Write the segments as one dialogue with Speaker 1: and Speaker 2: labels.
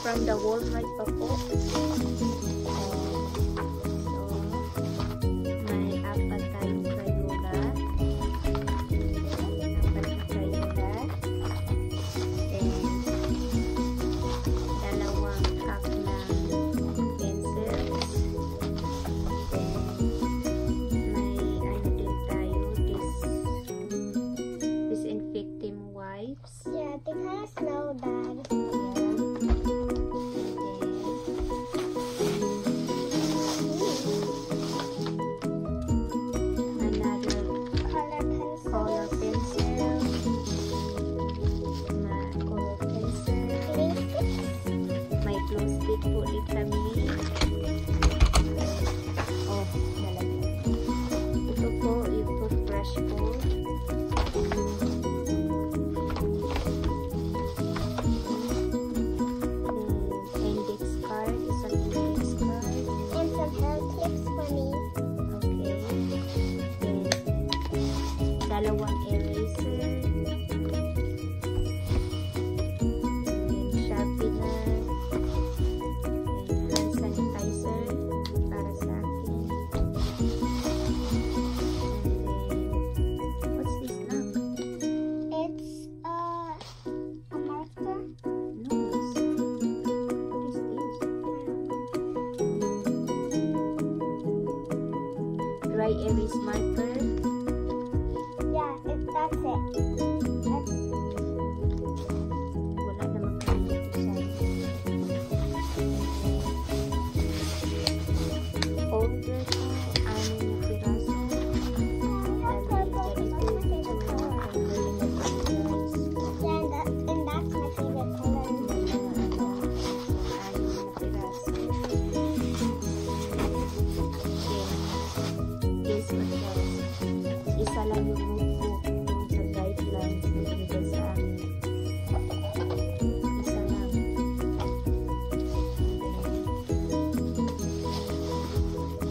Speaker 1: From the Walmart pa po. So, may apat tayong Crayola. Apat na Crayola. Then, dalawang pack ng pencils. Then, may ano din tayo, this disinfecting wipes.
Speaker 2: Yeah, they kind of smell bad.
Speaker 1: Yeah. And then, another
Speaker 2: Color pencil.
Speaker 1: Color pencil. Ma color pencil.
Speaker 2: Glue sticks.
Speaker 1: May glue stick po din kami. Oh, nalagyan. Ito po, yung toothbrush ko. Then, index card. Isang index card.
Speaker 2: And some hair clips for me.
Speaker 1: Okay. Then, dalawang eraser. And then, sharpener. And hand sanitizer para sa akin. And then, what's this now?
Speaker 2: It's a marker.
Speaker 1: No, it's, what is this? Dry erase marker.
Speaker 2: Yeah, that's it. That's
Speaker 1: Wala naman kami nabuksan. And then, folder ko, anim na piraso.
Speaker 2: Yeah,
Speaker 1: Dali,
Speaker 2: purple.
Speaker 1: ganito
Speaker 2: That's my
Speaker 1: yung
Speaker 2: favorite
Speaker 1: itsura ng
Speaker 2: color.
Speaker 1: Folder nila dito, guys.
Speaker 2: Yeah, and that's my favorite color.
Speaker 1: May mga ano, anim na piraso. Then, guess what, guys? Isa lang yung notebook dun sa guidelines na binigay sa amin. Isa lang. And then,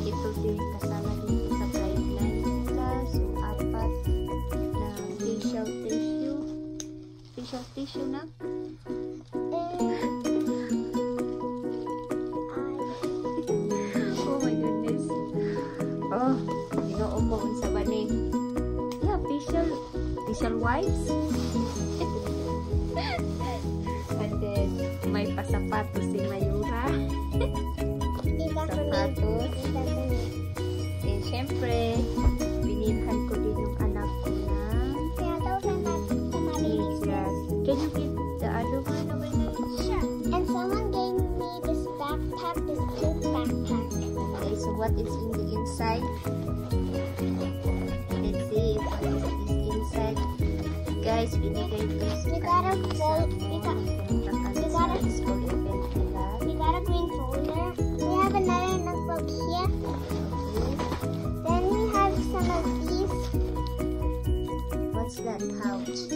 Speaker 1: ito din, kasama dito sa guidelines nila. So, apat na facial tissue. Facial tissue na? Oh my goodness. Oh, Ginoo ko, unsa ba ni? Yeah, facial wipes. And then may pasapatos si Mayura.
Speaker 2: These are for me.
Speaker 1: Sapatos.
Speaker 2: These are for me.
Speaker 1: And syempre, binilhan ko din yung anak ko ng
Speaker 2: Yeah, those are my baby's
Speaker 1: medyas. Can you get the other one over there?
Speaker 2: Sure. And someone gave me this backpack, this pink backpack.
Speaker 1: Okay, so what is in the inside? Let's see what is this inside. Guys, binigay to sa
Speaker 2: We got a
Speaker 1: kami sa
Speaker 2: we
Speaker 1: pumunta kami
Speaker 2: we
Speaker 1: sa school event nila.
Speaker 2: We got a green folder. We have another notebook here.
Speaker 1: Okay.
Speaker 2: Then we have some of these.
Speaker 1: What's that pouch?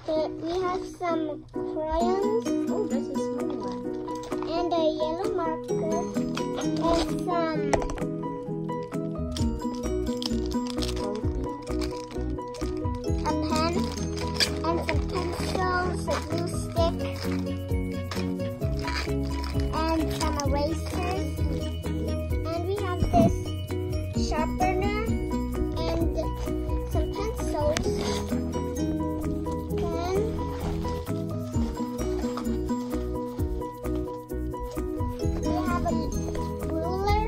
Speaker 2: We have some crayons
Speaker 1: Oh, that's a small one.
Speaker 2: And a yellow marker and some
Speaker 1: Ball
Speaker 2: a pen and some pencils, a glue stick, and some erasers. And we have this sharpener and some pencils. Then we have a ruler.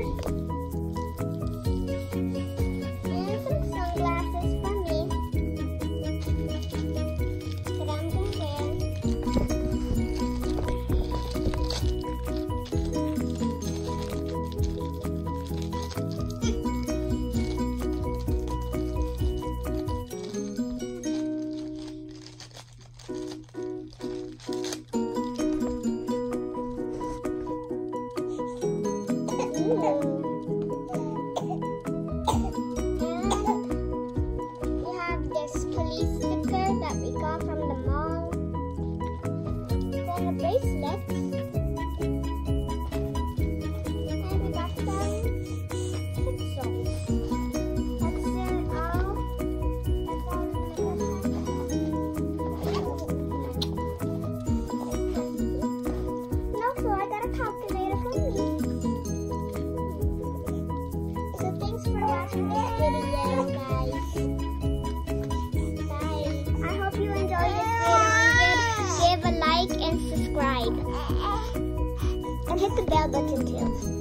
Speaker 2: watching this video, guys. Bye. I hope you enjoyed this video and give a like and subscribe. And hit the bell button too.